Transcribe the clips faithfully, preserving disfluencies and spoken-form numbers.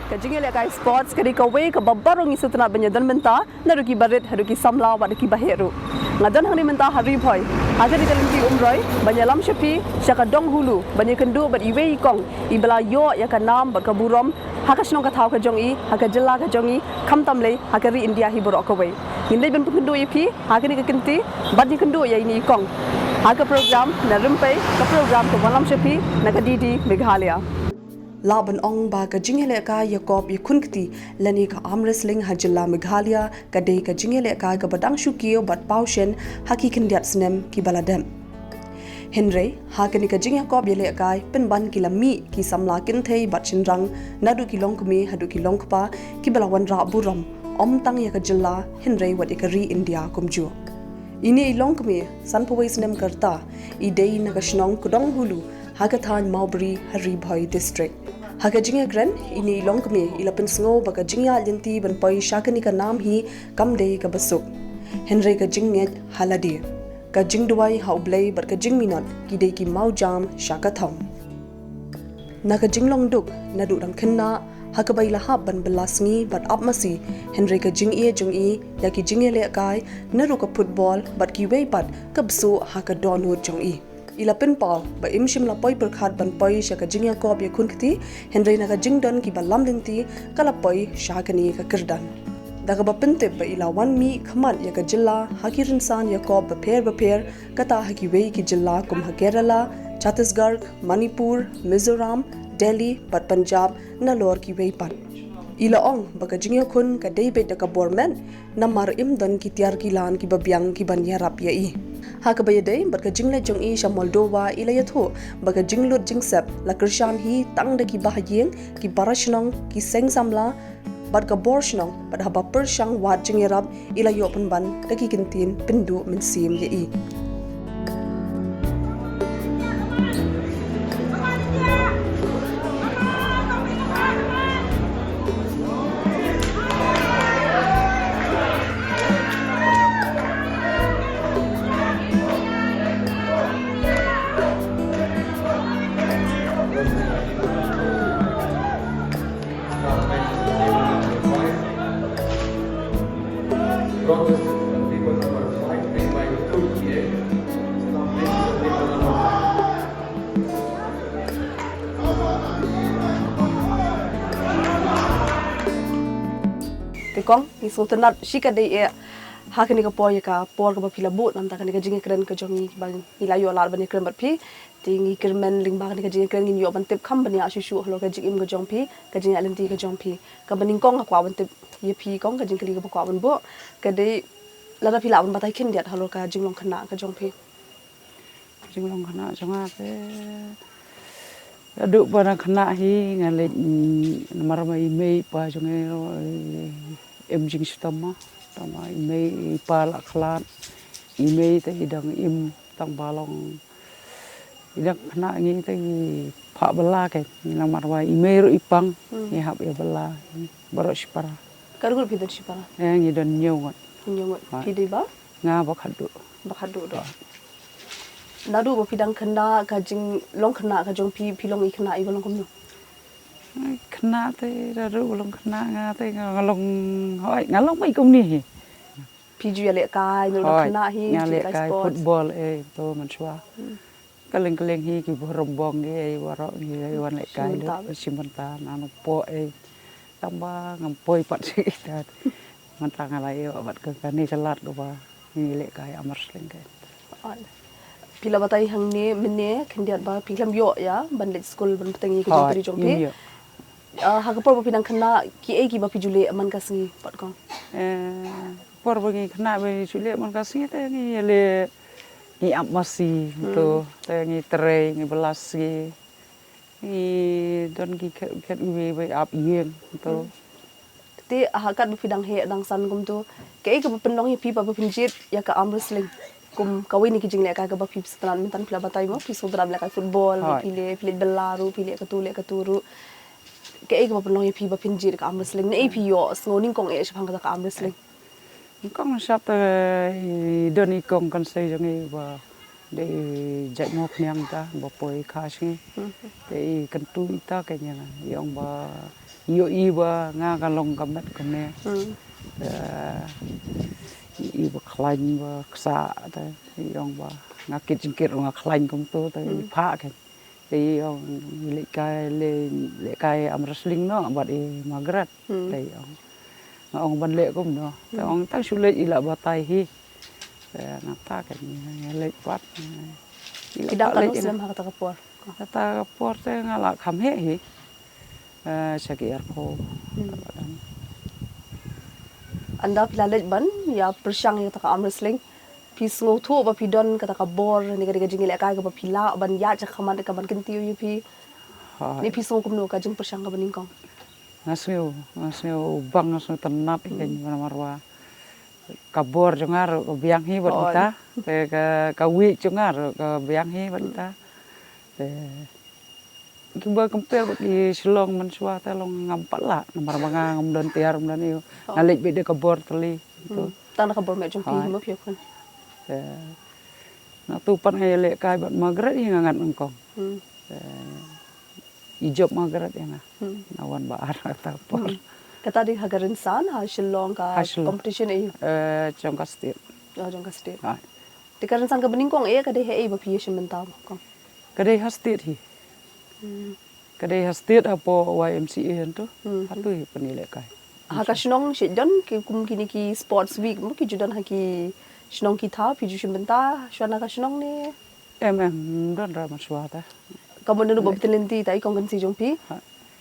Ka jingïalehkai sports ka dei kawei kaba baroh ngi sngewtynnat ban ïadon bynta, naduh ki barit haduh ki samla bad ki baheh ruh. Nga don hangne mynta ha Ri Bhoi ha kane ka lynti umroi ban ïalam sha phi sha ka Donghulu ban ïakynduh bad iwei i kong iba la ïoh ïa ka nam bad ka burom ha ka shnong ka thaw ka jong i, ha ka jylla ka jong i, khamtam lei ha ka ri India hi baroh kawei. Ngin leit ban pynkynduh ïa phi ha kane ka kynti bad ïakynduh ïa ine i kong ha ka program Na Rympei, ka program ka wanlam sha phi na ka D D Meghalaya. Lah ban ong ba ka jingïalehkai ïakop ïakhun kti lane ka arm wrestling ha jylla Meghalaya ka dei ka jingïalehkai kaba dang shu kiew bad paw shen ha ki khyndiat snem kiba la dep. Hynrei ha kane ka jingïakop ïalehkai pynban ki la mih ki samla kynthei bad shynrang, naduh ki longkmie haduh ki longkpa, kiba la wanrah burom ym tang ïa ka jylla hynrei wat ïa ka ri India kumjuh. Ine i longkmie sanphew wei snem ka rta, i dei na ka shnong Kdonghulu ha ka thaiñ Mawbri ha Ri Bhoi District. Ha ka jingïakren, ine i longkmie i la pynsngew ba ka jingïaid lynti ban poi sha kane ka nam hi kam dei kaba suk, hynrei ka jingngeit ha lade, ka jingduwai ha U Blei bad ka jingminot ki dei ki mawjam sha ka thong. Na ka jinglong duk naduh dang khynnah, ha kaba i la hap ban bylla sngi bad ap masi, hynrei ka jingïeit jong i ïa ki jingïalehkai, naduh ka football bad kiwei pat, ka bsuh ha ka dohnud jong i. I la pynpaw ba im shym la poi pyrkhat ban poi sha ka jingïakop ïakhun kti, hynrei na ka jingdon kiba lam lynti ka la poi sha kane ka kyrdan. Da kaba pyntip ba i la wan mih khmat ïa ka jylla ha ki rynsan ïakop bapher bapher, kata ha kiwei ki jylla kum ha Kerala, Chhattisgarh, Manipur, Mizoram, Delhi bad Punjab, nalor kiwei pat. I la ong ba ka jingïakhun ka dei beit da ka bor met, namar im don ki tiar ki lan kiba biang ki ban ïarap ïa i. Ha kaba ïadei bad ka jingleit jong i sha Moldova, i la ïathuh ba ka jinglut jingsep la kyrshan hi tang da ki bahaïing, ki para shnong, ki seng samla bad ka bor shnong, bad haba pyrshang wad jingïarap, i la ïoh pynban da ki kyntien pynduh mynsiem ïa i. Te kong, ngi sngewtynnat shikaddei eh ha kane ka por, ïa ka por kaba phi la buh na ka bynta kane ka jingïakren ka jong ngi, ba ngi la ïoh lad ban ïakren bad phi. Te ngi kyrmen lyngba kane ka jingïakren ngin ïoh ban tip kham bniah shuh shuh halor ka jingim ka jong phi, ka jingïaid lynti ka jong phi. Kaba nyngkong nga kwah ban tip ïa phi kong, ka jingkylli kaba kwah ban buh ka dei, lada phi lah ban batai khyndiat halor ka jinglong khynnah ka jong phi. Jinglong khynnah jong nga te, haduh ba nga khynnah hi nga leit, mm, namar ba i mei i pa jong nga ruh, eh, im jingshitom mo. Tang ba i mei i pa la khlad, i mei te i dang im, tang ba long i dang khynnah, ngi te ngi phah bylla kein, namar ba i mei ruh i pang, hmm, ngi hap ïa bylla baroh shipara. Katno ngut phi don shipara? Eh, ngi don hynñiew ngut. Hynñiew ngut. Hooid. Phi dei ba? Nga ba khatduh. Ba khatduh. Hooid. Naduh ba phi dang khynnah, ka jinglong khynnah ka jong phi, phi long i khynnah iba long kumno? Khynnah te, naduh ba long khynnah nga te nga, nga long, hooid, nga long beit kumne hi. Phi ju ïalehkai, naduh ba long khynnah hi, hooid, nga ju ïalehkai sports, football, eh, to mynshuwa. Hmm. Kylleng kylleng hi ki burom bong ki, eh, baroh ngi, eh, wan lehkai. Shim bynta, lut shim bynta na nongpoh, eh. Tang ba ngam poi pat sha ita. Mynta nga la ïoh bad ka, kane ka lad kaba ngi lehkai arm wrestling kein. Phi la batai hangne mynne khyndiat ba phi khlem ïoh ïa ban leit skul ban bteng ïa ka jingtrei jong phi. Hooid, ngim ïoh. Ah, ha ka por ba phi dang khynnah, kiei kiba phi ju leh man ka sngi pat kong? Eh, por ba ngi khynnah ba ngi ju leh man ka sngi te ngi leh, ngi ap masi, hmm, to, te ngi trei, ngi bylla sngi. Ngi don ki khet, khet iwei ba ap ïing to. Hmm. Te ha kat ba phi dang heh dang san kumto, kaei kaba pynlong ïa phi ba phin jied ïa ka arm wrestling kum kawei na ki jinglehkai kaba phi sngewtynnat? Mynta phi la batai mo, phi sngewtynnat lehkai football, hooid, phi leh, phi leh bylla ruh, phi leh katu leh katu ruh. Kaei kaba pynlong ïa phi ba phin jied ïa ka arm wrestling? Naei phi ïohsngew nyngkong eh shaphang kata ka arm wrestling? Nyngkong shap te i don i kong kan sei jong i ba dei jait mo khniang ta ba poi kha shngi. Hmm. Te i kyntu ita ka ïa nga, i ong ba Ïohi ba nga ka long ka met kumne. Hmm. Te ïohi ba khlaiñ ba ksah te ïong ba nga kit jingkit ruh nga khlaiñ kumto te Hmm. i phah kein. Te ïong i lehkai le lehkai arm wrestling noh bad i Margaret. Hmm. Te ïong nga ong ban leh kumno. Te Hmm. ong tang shu leit i la batai hi. Te nangta kein nga leit pat. I la Ki dang pat leit katno ina. snem ha kata ka por? Kata ka por te nga la kham heh hi. Eh, sha ki arphew. Hmm. Ynda phi la leit ban ïa pyrshang ïa kata ka arm wrestling, phi sngewthuh ba phi don kata ka bor ne ka dei ka jingïalehkai kaba phi lah ban ïaid shakhmat ka ban kyntiew ïa phi. Hooid. Ne phi sngew kumno ka jingpyrshang kaba nyngkong? Nga sngew, nga sngew bang, nga sngew tynnat ïa ka Hmm. namar ba ka bor jong nga ruh ka biang hi bad Hooid. kita. Te ka, ka weight jong nga ruh ka biang hi bad kita. Te kiba compare bad ki Shillong mynshuwa te long ngam pat lah namar ba nga ngam don tiar, ngam don ïa. Hooid. Nga leit beit da ka bor tylli. Hmm. Tang da ka bor met jong phi Hooid. mo phi ïakhun. Te nangtu pat nga ïalehkai bad Margaret hi nga ngat nyngkong. Hmm. Te i jop Margaret ïa nga. Hmm. Nga wan ba ar kata por. Hmm. Kata dei ha ka rynsan ha Shillong ka Ha Shillong. competition ïa? Eh, jong ka state. Oh, jong ka state. Hooid. Te ka rynsan kaba nyngkong ïa ka dei ha ei ba phi ïashim bynta kong? Ka dei ha state hi. Hmm. Ka dei ha state hapoh Y M C A hangto. Hmm. Hangto hi pynïalehkai. Ha ka shnong shet don ki kum kine ki sports week mo ki ju don ha ki shnong ki thaw phi ju shim bynta shuwa na ka shnong ne? Em, em, don ra mynshuwa te. Ka mut naduh ba phi talent te i kong kan si jong phi. Ha.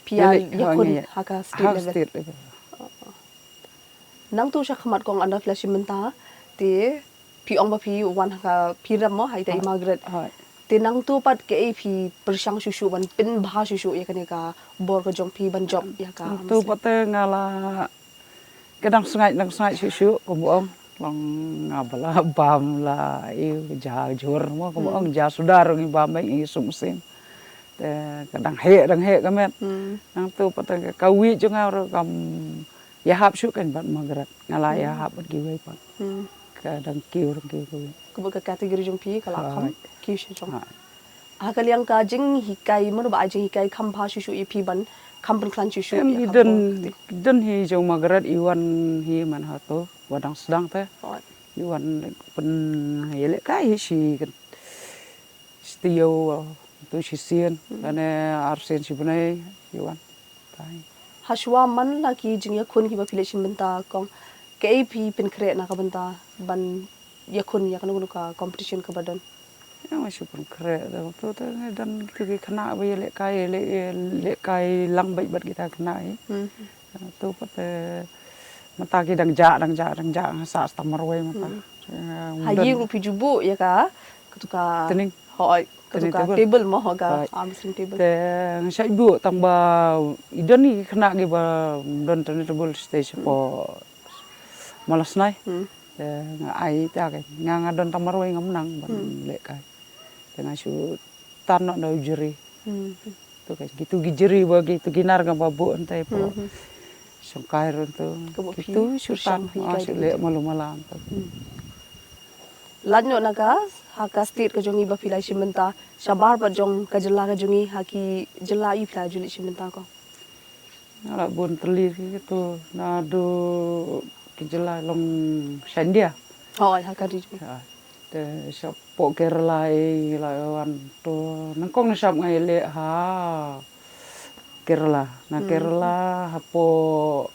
Phi ïa Leh, ha, ïakhun ngi ha ka state ha level. State level. Nangtu shakhmat kong ynda phi la shim bynta te phi ong ba phi wan ha ka phi rem mo ha ita i Hooid. Margaret. Hooid. Te nangtu pat kaei phi pyrshang shuh shuh ban pynbha shuh shuh ïa kane ka bor ka jong phi ban jop ïa ka Nangtu arm wrestling? Pat te nga la Ka dang sngaid, dang sngaid shuh shuh, kumba ong. Long nga ba la bam la, ïa, ja jhur mo, kumba Hmm. ong, ja suda ruh ngi bam bad ngi sum sim. Te ka dang heh, dang heh ka met. Hmm. Nangtu pat ka, ka weight jong nga ruh kam ïahap shuh kein bad Margaret. Nga la Hmm. ïahap bad kiwei pat. Hmm. Ka dang kiew, dang kiew ka weight. Kumba ka category jong phi ka la kham Hooid. kiew sha jong. Hooid. Ha ka liang ka jinghikai, mano ba ai jinghikai kham bha shuh shuh ïa phi ban kham pynkhlaiñ shuh shuh Em, ïa i ka don, bor kti. don hi jong Margaret, i wan hi man hato, ba dang sdang te. Hooid. I wan pynïalehkai hi shi kan. Shi taïew, tu shisien, Hmm. lane arsien shi bnai, i wan. Hashwa man la ki jingïakhun kiba phi leit shim bynta kong, kaei phi pynkhreh na ka bynta ban ïakhun ïa kano kano ka competition kaba don? Ïa, nga shu pynkhreh da, to, to, don kitu ki khynnah ba ïalehkai, ïaleh, ïalehkai lang beit bad kita khynnah hi. Hmm. To pat, eh, mynta ki dang jah, dang jah, dang jah, nga sah tang marwei mynta. Hmm. Eh, Ha ïing ruh phi ju buh ïa ka, katu ka Training. Hooid, katu Training ka table. table mo, ha ka Hooid. arm wrestling table. Te nga shait buh tang ba i don i khynnah kiba don training table stage Hmm. hapoh Malasnai. Hmm. Te nga ai ta ka nga, nga don tang marwei ngam nang ban Hmm. lehkai. Te nga shu tan noh da u jri. Hmm. Tu ka kitu ki jri ba kitu ki nar kaba buh hangtai hapoh Hmm. Shangkai ruh tu. Kaba phi Kitu shu pyrshang tan, phi ah, kai shu da leh ki malu mala tu. Hmm. Lait noh na ka, ha ka state ka jong i ba phi la shim bynta, shabar bad jong ka jylla ka jong i, ha ki jylla i phi la ju leit shim bynta kong? Nga la bun tylli ki tu, naduh ki jylla long sha India. Hooid, ha ka ri jong i. Ha, te shapoh Kerala i la wan tu, nyngkong nyngshap nga ïaleh ha Kerala. Na Hmm. Kerala hapoh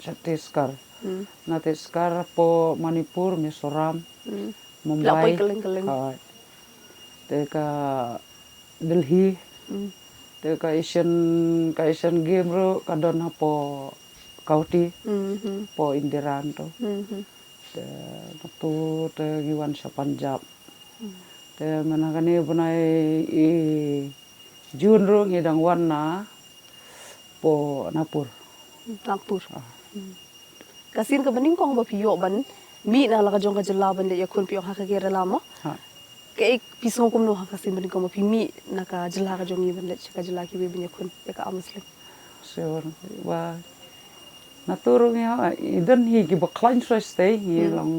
Chhattisgarh. Hmm. Na Chhattisgarh hapoh Manipur, Mizoram, Hmm. Mumbai. Phi la poi kylleng kylleng. Ha. Te ka Delhi. Hmm. Te ka Asian, ka Asian Game ruh ka don hapoh Guwahati. Hmm, hmm. Hapoh Indira tu. Hmm, hmm. Te nangtu te ngi wan sha Punjab. Hmm. Te mynta kane u bnai i June ruh ngi dang wan na poh Nagpur. Nagpur. Ah. Hmm. Ka sien kaba nyngkong ba phi ïoh ban mih na la ka jong ka jylla ban leit ïakhun phi ong ha ka Kerala mo. Ha. Kaei phi sngew kumno ha ka sien ba nyngkong ba phi mih na ka jylla ka jong ngi ban leit sha ka jylla kiwei ban ïakhun ïa ka arm wrestling? Sure. Ba nangtu ruh ngi ha, i don hi kiba khlaiñ shuwa shatei, ngi Hmm. long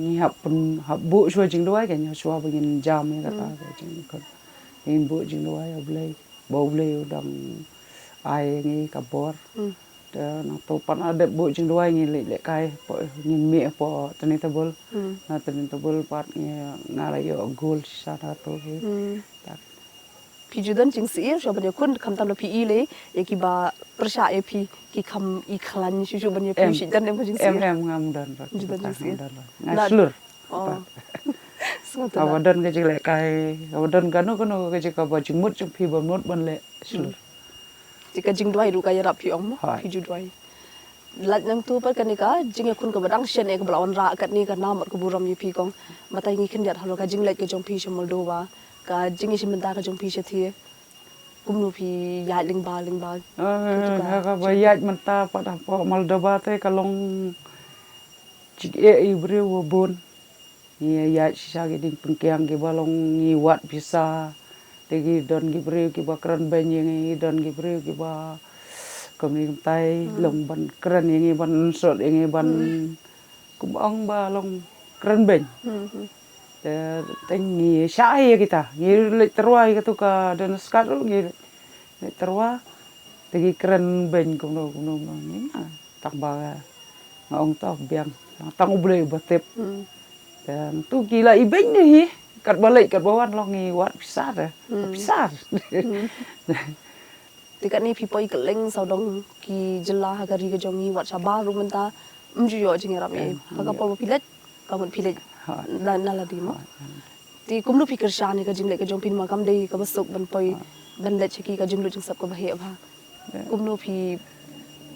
ngi hap pyn, hap buh shuwa jingduwai kein shuwa ba ngin jam ïa kata Hmm. ka jingkhun. Ngin buh jingduwai ïa U Blei. Ba U Blei u dang ai ngi ka bor. Hmm. Te nangtu pat nga dep buh jingduwai ngi leh lehkai, po ngin mih po Tani Tabul. Hmm. Na Tani Tabul pat ngi nga la ïoh gold shisha nangtu hi. Hmm. Tak. Phi ju don jingsyier shuh ban ïakhun, khamtam da phi i lei ïa kiba pyrshah ïa phi, ki kham i khlaiñ shuh shuh ban ïa phi. Em. Shi don em ka jingsyier? Em, em, ngam don. Ju don jingsyier. Ngam don. Nga shlur. Oh. Sngewthuh. Haba don ka jinglehkai, haba don kano kano ka jing, kaba jingmut jong phi ba mut ban leh, shlur. Hmm. Te ka jingduwai ruh ka ïarap, phi ong mo? Hooid. Phi ju duwai. Lait nangtu pat kane ka jingïakhun kaba dang shen eh kaba la wanrah katne ka nam bad ka burom ïa phi kong. Mynta ngi khyndiat halor ka jingleit ka jong phi sha Moldova, ka jingïashim bynta ka jong phi shathie. Kumno phi ïaid lyngba lyngba? Ah, katu ka ha kaba jing- ïaid mynta pat hapoh Moldova te ka long jingeh ïa u briew ba bun. Ngi ïaid shisha ki diengpyngkiang kiba long ngi wad pisa. Te ki don ki briew kiba kren beiñ ïa ngi, don ki briew kiba kumne kumtai, hmm, long ban kren ïa ngi, ban sot ïa ngi, ban, hmm, kumba ong ba long kren beiñ. Hmm, hmm. Te, te ngi shah ïa kita, ngi leit tyrwa ïa katu ka Donetsk ruh, ngi leit tyrwa. Te ki kren beiñ kumno kumno kumno ngi nga. Tang ba nga ong to biang, tang U Blei uba tip. Hmm. Te tu ki la ibeiñ ne hi, katba leit katba wan long ngi wad pisa te. Hmm. Pisa. Hmm. Te katne phi poi kylleng sawdong ki jylla ha ka ri ka jong ngi, wat shabar ruh mynta ym ju ïoh jingïarap ei. Em, ha ka por ba phi leit, ka mut phi leit. Hooid. Na, na lade mo. Hooid. Te kumno phi kyrshan ïa ka jingleit ka jong phi, namar kam dei kaba suk ban poi, hooid, ban leit sha ki ka jinglut jingsep kaba heh bha. Kumno phi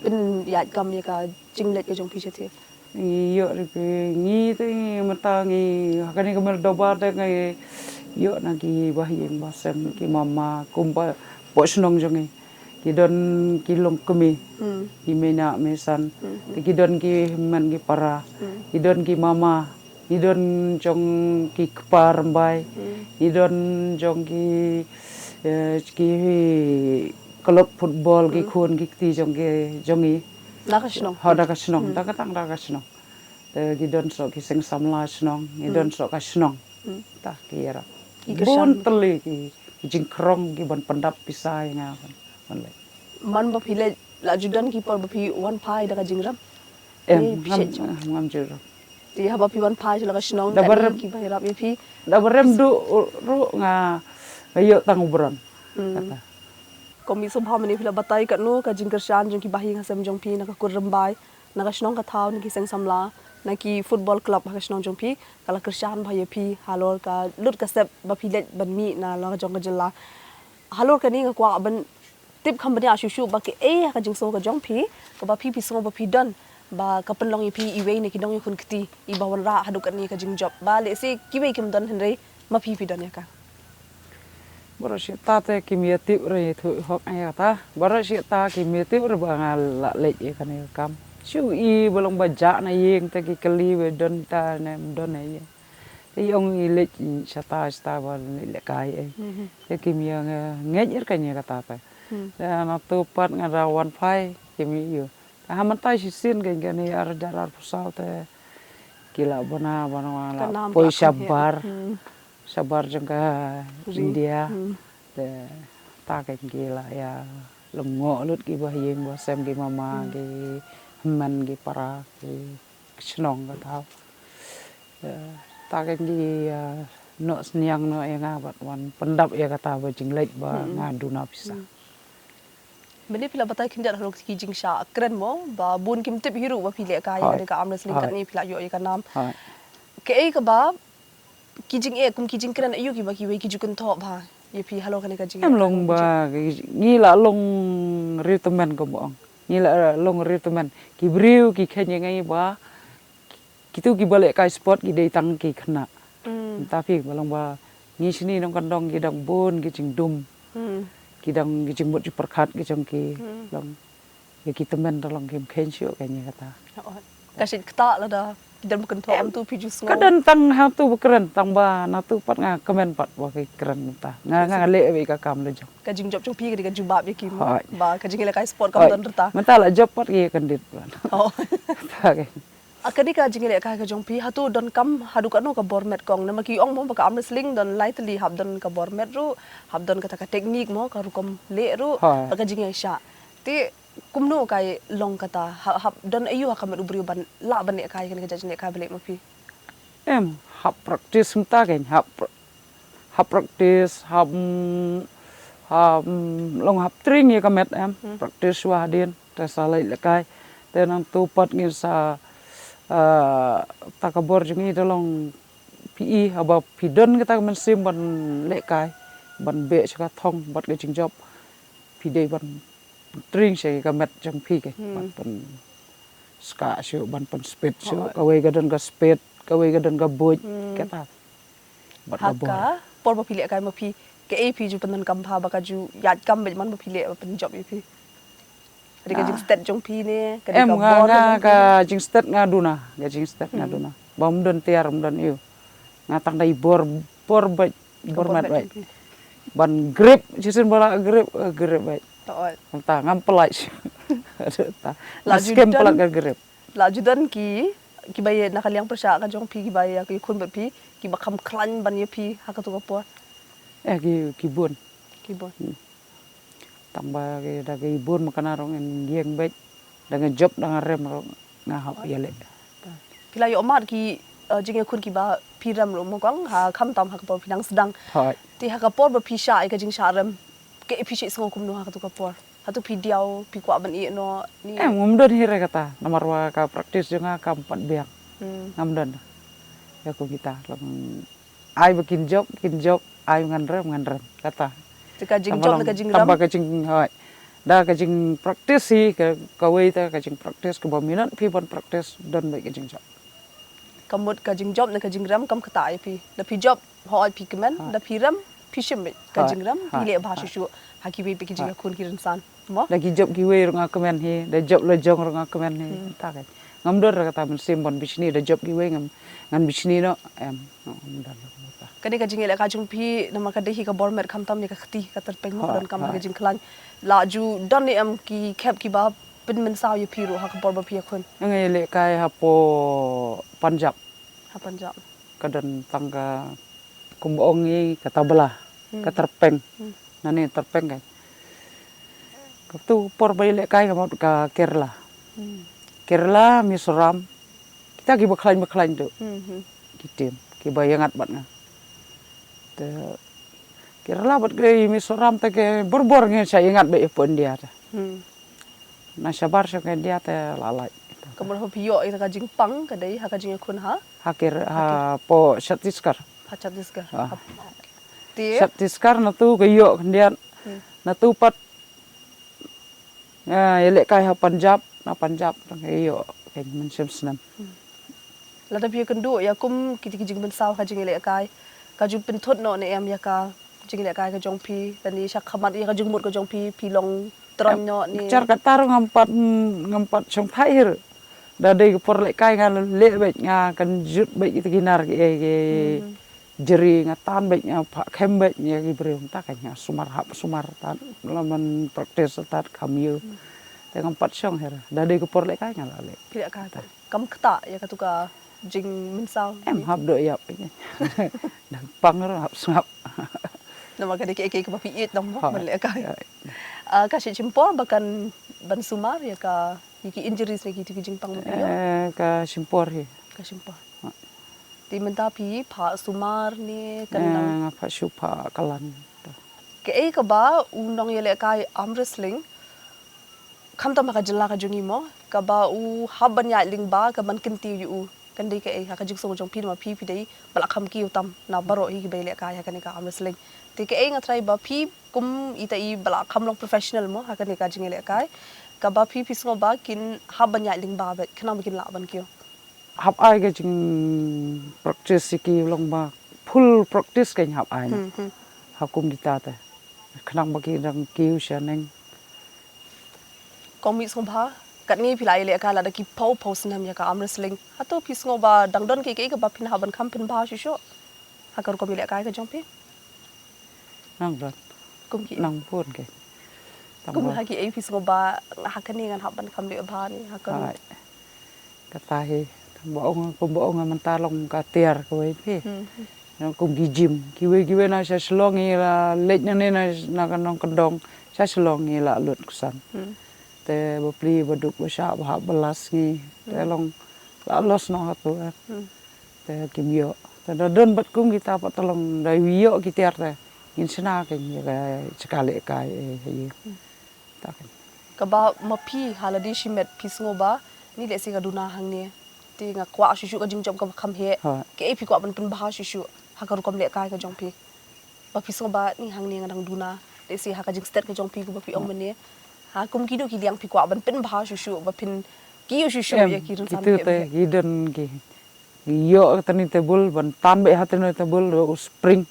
pynïaid kam ïa ka jingleit ka jong phi shathie? Ngi ïoh ri phi, ngi te ngi mynta ngi ha kane ka Moldova te ngi ïoh na ki bahaïing bahasem, ki mama kumba poh shnong jong ngi. Ki don ki longkmie, hmm, ki mei nah mei san. Hmm. Te ki don ki hynmen ki para. Hmm. Ki don ki mama. Ngi don jong ki kpa rymbai, hmm, ngi don jong ki, eh, ki club football, ki, hmm, khun ki kti jong ki, jong ngi. Da ka shnong. Hooid, da ka shnong, hmm, da ka tang da ka shnong. Eh, ngi don soh ki seng samla shnong, ngi, hmm, don soh ka shnong. Hmm. Ta ki ïarap. Ki kyrshan. Bun tylli ki, ki jingkhrong kiban pyndap pisa ïa nga ban, ban leit. Man ba phi leit la ju don ki por ba phi wan phai da ka jingrem? Em, eh, ngam, ngam ju rem. Te haba phi wan phai sha la ka shnong, da ba rem, ki ba ïarap ïa phi. Da ba rem duh ruh nga, nga ïoh tang u bron. Hmm. Kata. Kum i sngewbha mynne phi la batai katno ka jingkyrshan jong ki bahaïing hasem jong phi na ka kur rymbai, na ka shnong ka thaw, na ki seng samla, na ki football club ha ka shnong jong phi, ka la kyrshan bha ïa phi halor ka lut ka sep ba phi leit ban mih na la ka jong ka jylla. Halor kane nga kwah ban tip kham bniah shuh shuh ba kaei ha ka jingsngew ka jong phi, kaba phi, phi sngew ba phi don, ba ka pynlong ïa phi iwei na ki nongïakhun kti, iba wanrah haduh katne ka jingjop. Ba lehse kiwei kim don hynrei ma phi phi don ïa ka. Baroh shi katta te kim ïatip re, ïathuh hok ïa kata. Baroh shi katta kim ïatip re ba nga la leit ïa kane ka kam. Shu i ba long ba jah na ïing te ki kylli ba don ta ne ym don ïa. Te i ong i leit shata shata ba leit lehkai ei. Mhm. Te kim ïa nga ngeit ïa kane kata te. Hmm. Te nangtu pat nga da wan phai kim ïa ïoh. Te ha mynta shisien kane kane ar hajar arphew saw te ki la bana bana la poi shabar. Hmm. Shabar jong ka India. Hmm. Te ta kane ki la ïa lyngngoh lut ki bahaïing bahasem, ki mama, hmm, ki hynmen, ki para, ki shnong ka thaw. Eh, ta kane ki, eh, noh synñiang noh ïa nga bad wan pyndap ïa kata ba jingleit ba, hmm, nga duna pisa. Hmm. Mynne phi la batai khyndiat halor ki jingshah kren mo, ba bun kim tip hi ruh ba phi lehkai ïa, hooid, kane ka arm wrestling, hooid, katne phi la ïoh ïa ka nam. Hooid. Kaei kaba ki jingeh kum ki jingkren aïu kiba kiwei ki ju kynthoh bha ïa phi halor kane ka jingeh? Em long ba ngi la long riew tymmen kumba ong. Ngi la long riew tymmen. Ki briew ki kheiñ ïa ngi ba kitu kiba lehkai sport ki dei tang ki khynnah. Mm. Mynta phi ba long ba ngi shini nongkyndong ki dang bun ki jingdum. Mm. Ki dang ki jingmut jingpyrkhat ki jong ki, mm, long. Ïa ki tymmen te long kim kheiñ shuh kane kata. Oh. Ka shait ktah lada ki don ba kynthoh, em, hangtu phi ju sngew. Ka don tang hangtu ba kren tang ba nangtu pat nga kmen pat ba ki kren mynta. Nga, nga leh beit ka kam la jong. Ka jingjop jong phi ka dei ka jubab ïa ki mo. Hooid. Ba ka jingïalehkai sport kam, hooid, don rta. Mynta la jop pat ki kyndit pat. Oh. Kata ka. A, kane ka jingïalehkai ka jong phi, hato donkam haduh katno ka bor met kong? Namar ki ong mo ba ka arm wrestling don lai tylli, hap don ka bor met ruh, hap don kata ka technique mo, ka rukom leh ruh, hooid, bad ka jingïaishah. Te Kumno ka long kata, ha, hap don aïu ha ka met u briew ban lah ban lehkai kane ka jait jingïalehkai balei ma phi? Em, hap practice mynta kein, hap pr-, hap practice, hap, mm, hap, mm, long hap training ïa ka met em, hmm, practice shuwa hadien, te sa leit lehkai. Te nangtu pat ngin sa, eh, ta ka bor jong ngi da long phi i, haba phi don kata ka mynsiem ban lehkai, ban beh sha ka thong bad ka jingjop, phi dei ban training sha ka met jong phi kein, hmm, ban pynskhem shuh, ban pynspit shuh, oh, kawei ka don ka spit, kawei ka don ka buit, hmm, kata. Bad ha ka bor, ka por ba phi lehkai ma phi, kaei phi ju pyndonkam bha ba ka ju ïaid kam beit man ba phi leh ba pynjop ïa phi? Ka dei ka, ah, jingstet jong phi ne, ka dei, em, ka nga, bor nga, jong phi, ka ne? Jingstet nga duna, ka jingstet nga, hmm, duna. Bym don tiar, bym don aïu. Nga tang da i bor, bor beit, bor met beit. Ka bor met jong phi. Ban grip, shisien ba la grip, eh, grip beit. To oi. Mynta ngam pynlait. Aduh, ta. La ju don, skem pynlait ka grip. La ju don ki, kiba ïa na ka liang pyrshah ka jong phi, kiba ïa ka ïakhun bad phi, kiba kham khlaiñ ban ïa phi ha kato ka por? Eh, ki, ki bun. Ki bun. Hmm. Tang ba ki, da ki bun ma kane ruh ngin ïeng beit. Da nga jop, da nga rem ruh nga hap ïaleh. Phi la ïoh mad ki, eh, jingïakhun kiba phi rem ruh mo kong, ha, khamtam ha ka por phi nang sdang. Hooid. Te ha ka por ba phi shah ïa ka jingshah rem, kaei phi shu sngew kumno ha kato ka por? Hato phi diaw, phi kwah ban ïeh noh ne? Em, ngam don hi re kata. Namar ba ka practice jong nga kam pat biang. Hmm. Ngam don. Ïa kum kita long, ai ba kin jop, kin jop, ai ba ngan rem, ngan rem. Kata. Te ka jingjop ne ka jingrem? Tang ba ka jing, hooid. Da ka jingpractice hi, ka, kawei te ka jingpractice, kaba minot phi ban practice, don beit ka jingjop. Ka mut ka jingjop ne ka jingrem kam ktah ïa phi. Da phi jop, hooid phi kmen, hooid, da phi rem, phi shim beit ka, hooid, jingrem, phi, hooid, leh bha, hooid, shuh shuh ha kiwei pat ki, hooid, jingïakhun ki rynsan. Mo? Da ki jop kiwei ruh nga kmen hi, da jop la jong ruh nga kmen hi. Hmm. Ta ka. Ngam don re kata mynsiem ban bishni, da jop kiwei ngam, ngan bishni noh, em, ngam don re kata. Kane ka jingïalehkai jong phi, namar ka dei hi ka bor met khamtam ïa ka kti, ka tyrpeng mo, hooid, ka donkam, hooid, ka jingkhlaiñ. La ju don ne em ki khep kiba pynmynsaw ïa phi ruh ha ka por ba phi ïakhun? Nga ïalehkai hapoh Punjab. Ha Punjab. Ka don tang ka, kumba ong i ka tabla, hmm, ka tyrpeng. Hmm. Nane tyrpeng ka. Kato por ba ïalehkai ka mut ka Kerala. Hmm. Kerala, Mizoram. Kita kiba khlaiñ, ba khlaiñ tu. Hmm, hmm. Ki team, kiba ïangat bad nga. Te Kerala bad ka Mizoram te ka bor bor ngin sa ïangat beit hapoh India te. Hmm. Na shabar sha ka India te la lait. Ka mut haba phi ïoh ïa ka jingpang ka dei ha ka jingïakhun ha? Ha Ker-, ha Ker-, hapoh Chhattisgarh. Ha Chhattisgarh. Ah. Hap-, okay. Te? Chhattisgarh natu ka ïoh khyndiat. Hmm. Natu pat, ah, ïalehkai ha Punjab, na Punjab tang ka ïoh ka mynshem snem. Hmm. Lada phi ïakynduh ïa kum kita ki jingmynsaw ka jingïalehkai, ka ju pynthut noh ne em ïa ka jingïalehkai ka jong phi, lane sha khmat ïa ka jingmut ka jong phi, phi long tyrwa noh ne? Em, jar kata ruh ngam pat, ngam pat shongthait hi ruh. Da dei ka por lehkai nga leh beit, nga kynjut beit ïa kita ki nar ki, eh, ki, hmm, jri, nga tan beit, nga phah khem beit ïa ki briew, mynta ka nga sumar hap sumar tad, lada ban practice tad kham ïoh. Hmm. Te ngam pat shong hi ruh. Da dei ka por lehkai nga la leh. Phi lehkai. Tad. Kam ktah ïa katu ka jingmynsaw? Em, hap dei ïap. Dang pang ruh hap sngap. Namar ka dei kaei kaei kaba phi ïeit tang mo, hooid, ban lehkai. Hooid. Ah, ka shim por ba kan ban sumar ïa ka, ïa ki injuries ne ki, ki jingpang ba phi ïoh? Eh, ka shim por hi. Ka shim por. Hooid. Te mynta phi phah sumar ne kan, eh, nang? Nga phah shu phah klan. Kaei kaba u nongïalehkai arm wrestling, khamtam ha ka jylla ka jong ngi mo, kaba u hap ban ïaid lyngba, ka ban kyntiew ïa u, kan dei kaei ha ka jingsngew jong phi, namar phi, phi dei ba la kham kiew tam na baroh hi kiba ïalehkai ha kane ka arm wrestling. Te kaei nga tharai ba phi kum ita i ba la kham long professional mo ha kane ka jingïalehkai, kaba phi, phi sngew ba kin hap ban ïaid lyngba beit khnang ba kin lah ban kiew? Hap ai ka jingpractice ïa ki, long ba full practice kan hap ai na. Hmm, hmm. Ha kum kita te. Khnang ba ki dang kiew shaneng. Kong Mihsngew Bha, katne phi la ïalehkai lada ki phew phew snem ïa ka arm wrestling. Hato phi sngew ba dang don kiei kiei kaba phin hap ban kham pynbha shuh shuh ha ka rukom ïalehkai ka jong phi? Nang don. Kum ki? Nang bun ki. Kum ha kiei phi sngew ba ha kane ngan hap ban kham leh bha ne ha kane? Hooid. Kata hi, kumba ong, kumba ong mynta long ka tiar kawei phi. Hmm, hmm. Nang kum ki gym, kiwei kiwei na sha Shillong ngi la leit nangne na, na ka nongkyndong, sha Shillong ngi la lut ksan. Hmm. Te bapli baduk bashah bahap balas ngi. Te long la los noh hato. Te kim ïoh. Te da don bad kum kita pat te long da ïoh ki tiar te ngin shna kein ïa ka jaka lehkai eh, ïa. Ta kein. Kaba ma phi ha lade shimet phi sngew ba ni lehse ka duna hangne. Te nga kwah shuh shuh ka jingjop kaba kham heh. Kaei phi kwah ban pynbha shuh shuh ha ka rukom lehkai ka jong phi? Ba phi sngew ba ni hangne nga dang duna. Lehse ha ka jingstet ka jong phi kaba phi ong mynne. Ha kum kino ki liang phi kwah ban pynbha shuh shuh ba phin kiew shuh shuh ïa ki rynsan kitu te ki don ki. Ïoh ka tani table ban tan beit ha tani table u spring.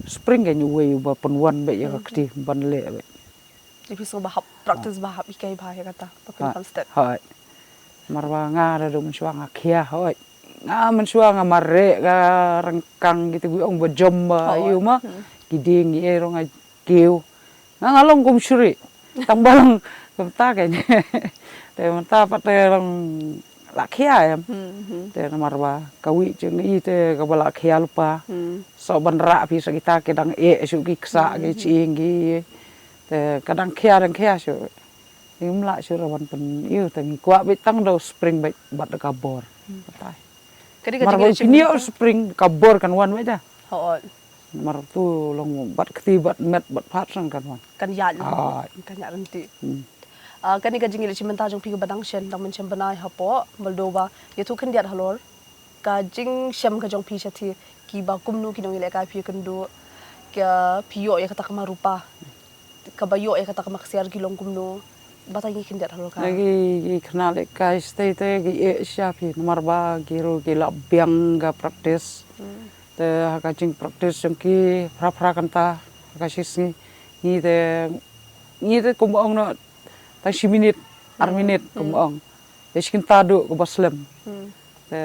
Spring ka nyu wei ba pynwan beit ïa ka kti ban leh beit. Te phi sngew ba hap practice ba hap hikai ba ïa kata ba phin constant. Hooid. Namar ba nga da dum shuwa nga khia hooid. Nga mynshuwa nga mareh ka rengkang kita ki ong ba jom ba ïu ma. Ki ding ngi eh rong nga kiew. Nga nga long kum shuri. Tang ba long kumta kein. Te mynta pat te long la khia em. Te namar ba ka wi jong i te kaba la khia lypa. So ban rah phi sa kita ki dang eh shu ki ksa ki chieng ki. Te ka dang khia dang khia shu. Ngim lah shu ra ban pyn ïu te ngi kwah beit tang da u spring beit bad da ka bor. Katai. Mar ba phi ïoh u spring ka bor kan wan beit da. Hooid. Mar tu long bad kti bad met bad phat san kan wan. Kan ïaid. Hooid. Kan ïaid rynti. Kane ka jingïaleh shi mynta jong phi kaba dang shen dang mynshem bnai hapoh Moldova. Ïathuh khyndiat halor ka jingshem ka jong phi shathie kiba kumno ki nongïalehkai phi ïakynduh, ka phi ïoh ïa kata ka mar rupa, kaba ïoh ïa kata ka mar ksiar ki long kumno, batai ngi khyndiat halor ka. Ki, ki khynnah lehkai shatei te ki eh sha phi namar ba ki ruh ki la biang ka practice. Te ha ka jingpractice jong ki phra phra kynta ha ka shisngi ngi te, ngi te kumba ong noh tang shi minit, ar minit kumba ong. Te shi kynta duh kaba slem. Te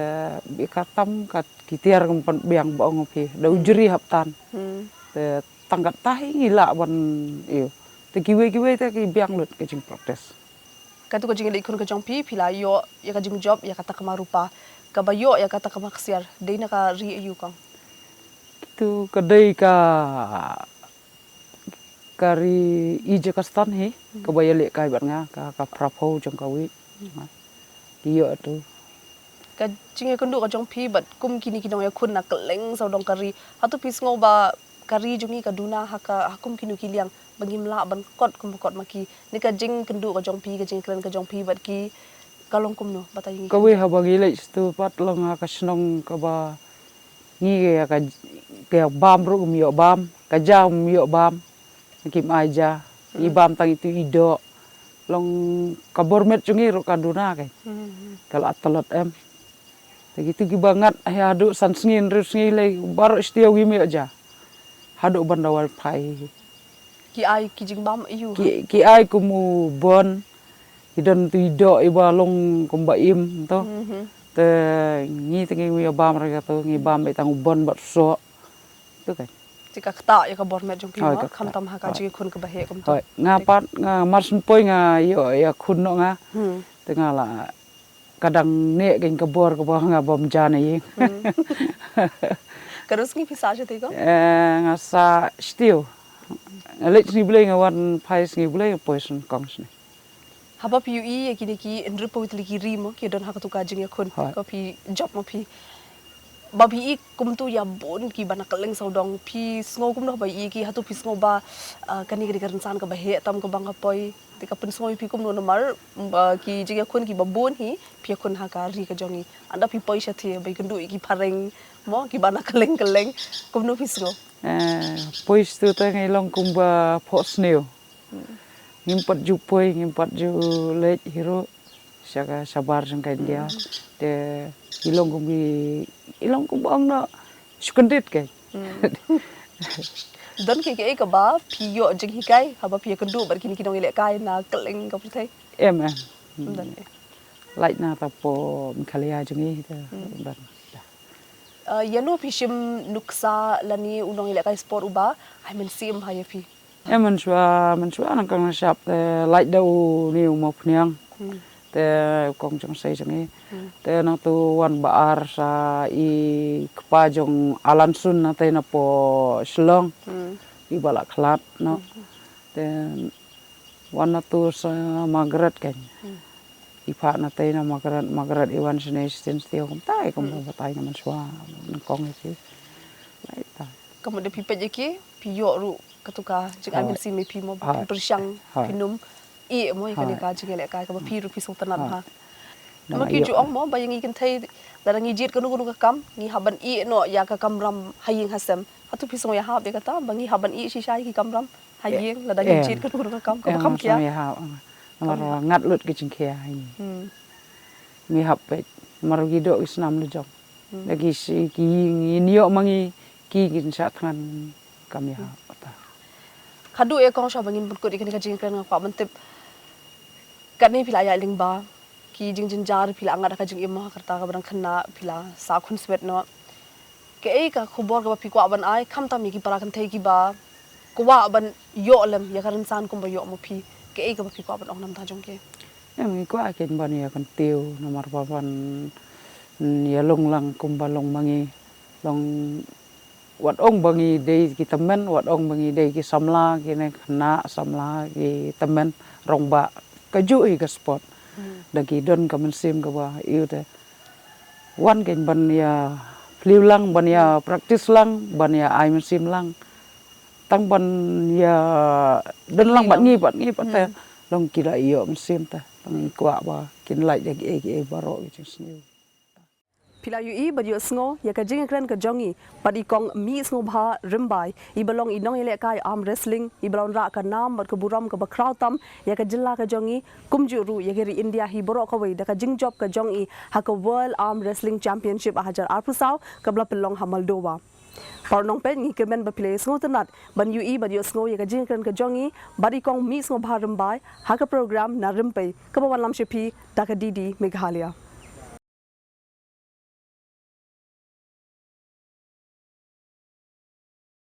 bi ka tam ka ki tiar kum pynbiang ba ong phi da u jri hap tan. Te tang katai ngi lah ban ïu. Te kiwei kiwei te ki biang lut ka jingpractice. Katu ka jingïaleh khun ka jong phi phi la ïoh ïa ka jingjop ïa kata ka mar rupa kaba ïoh ïa kata ka mar ksiar dei na ka ri aïu kong? Kitu ka dei ka ka ri Kazakhstan hi kaba ïalehkai bad nga ka, ka phra phew jong ka wi. Ki ïoh tu. Ka jingïakynduh ka jong phi bad kum kine ki nongïakhun na kylleng sawdong ka ri. Hato phi sngew ba ka ri jong ngi ka duna ha ka, ha kum kino ki liang ba ngim lah ban kot kum ba kot ma ki? Ne ka jingkynduh ka jong phi, ka jingkren ka jong phi bad ki ka long kumno, batai ngi. Kawei haba ngi leit shatei pat long ha ka shnong kaba ngi ka, ka bam ruh ym ïoh bam, ka ja ym ïoh bam. Kim ai ja, i bam tang itu i doh. Long ka bor met jong i ruh ka duna kein. Ka la tlot em. Te kitu kiba ngat haduh san sngi hynriew sngi lei baroh shatei ngim ïoh ja. Haduh ban da wifi. Ki ai ki jingbam aïu? Ki, ki ai kum u bon. Ki don tu i doh iba long kumba im to. Te ngi te ngi ïoh bam ruh kato, ngi bam beit tang u bon bad soh. Tu kein. Te ka ktah ïa ka bor met jong phi. Hooid, mo, ka ktah. Khamtam ha ka jingïakhun kaba heh kumta. Hooid, nga pat nga mar shen poi nga ïoh ïakhun noh nga. Te nga la ka dang neh kein ka bor kaba nga bam ja na ïing. Katno sngi phi sah shatei kong? Eh, nga sah shatei. Nga leit sngi Blei nga wan phai sngi Blei nga poi shen kong shane. Haba phi ïohi ïa kine ki hynriewphew tylli ki ri mo ki don ha katu ka jingïakhun, hooid, kaba phi jop mo phi. Ba phi i kumtu ïa bun kiba na kylleng sawdong, phi sngew kumno haba i ki? Hato phi sngew ba, ah, kane ka dei ka rynsan kaba heh tam kaba nga poi? Te ka pynsngew ïa phi kumno namar ba ki jingïakhun kiba bun hi phi ïakhun ha ka ri ka jong i. Ynda phi poi shatei ba i kynduh ïa ki phareng mo kiba na kylleng kylleng, kumno phi sngew? Eh, poi shatei te ngi long kumba phohsniew. Ngim pat ju poi, ngim pat ju leit hi ruh sha ka shabar jong ka India. Te i long kum i, i long kum ong noh shu kyndit kein. Don kiei kiei kaba phi ïoh jinghikai haba phi ïakynduh bad kine ki nongïalehkai na kylleng ka pyrthei? Em, em. Don, eh. Lait na ta po Meghalaya jong i te don. Eh, ïano phi shim nuksa lane u nongïalehkai sport uba ai mynsiem ha ïa phi? Eh, mynshuwa, mynshuwa nangkong nangshap te lait da une u mawphniang. Te u kong jong sei jong i. Te nangtu wan ba ar sa i kpa jong Alan Sun nangtei na po Shillong. Iba la khlad noh. Te Wan na tu sa Margaret kan. Hmm. I phah na tei na Margaret, Margaret i wan sene stin stio kumta i kumta hmm. Batai na man shwa na kong i ti. Lai ta. Ka mut da phi peit ïa ki, phi ïoh ruh katu ka jing ai mynsiem ïa phi mo, phi pyrshang, phi nym ïeh mo ïa kane ka jingïalehkai kaba phi ruh phi sngewtynnat bha. Namar ki ju ong mo ba ïa ngi kynthei lada ngi jied kano kano ka kam ngi hap ban ïeh noh ïa ka kamram ha ïing ha sem. Hato phi sngew ïahap ïa kata ba ngi hap ban ïeh shisha ïa ki kamram ha ïing lada ngi jied kano kano ka kam kaba kham khia. Namar ngat lut ka jingkhia ha ïing. Ngi hap peit namar ki doh ki snam la jong. Da ki shi ki ïing ïoh ma ngi ki kin shah thngan kam ïa ta. Kadu e kong sha ba ngin pynkut ïa kane ka jingkren nga kwah ban tip. Kane phi la ïa lyngba ki jingjynjar phi la ngat da ka jingim ha ka rta kaba dang khynnah phi la sah khun smet noh. Kaei ka khubor kaba phi kwah ban ai khamtam ïa ki para kynthei kiba kwah ban ïoh lem ïa ka rynsan kumba ïoh ma phi. Kaei kaba phi kwah ban ong namar jong ki. Em ngi kwah kin ban ïa kyntiew namar ba ban ïa long lang kumba long ma ngi long wat ong ba ngi dei ki tymmen wat ong ba ngi dei ki samla ki ne khynnah samla ki tymmen rangbah kajuh hi ka sport. Da ki don ka mynsiem kaba ïa te wan kin ban ïa phliew lang ban ïa practice lang ban ïa ai mynsiem lang. Tang ban ïa don lang bad ngi bad ngi bad te long ki la ïoh mynsiem te long ngi kwah ba kin lait ïa ki ei ki ei baroh ki jingsniew. Phi la ïohi bad ïohsngew ïa ka jingkren ka jong i bad i kong Mihsngewbha Rymbai iba long i nongïalehkai arm wrestling iba la wanrah ka nam bad ka burom kaba khraw tam ïa ka jylla ka jong i kumjuh ruh ïa ka ri India hi baroh kawei da ka jingjop ka jong i ha ka World Arm Wrestling Championship ar hajar arphew saw kaba la pynlong ha Moldova. Para nongpeit ngi kyrmen ba phi la ïohsngew tynnat ban ïohi bad ïohsngew ïa ka jingkren ka jong i bad i kong Mihsngewbha Rymbai ha ka program Na Rympei kaba wanlam sha phi da ka D D Meghalaya.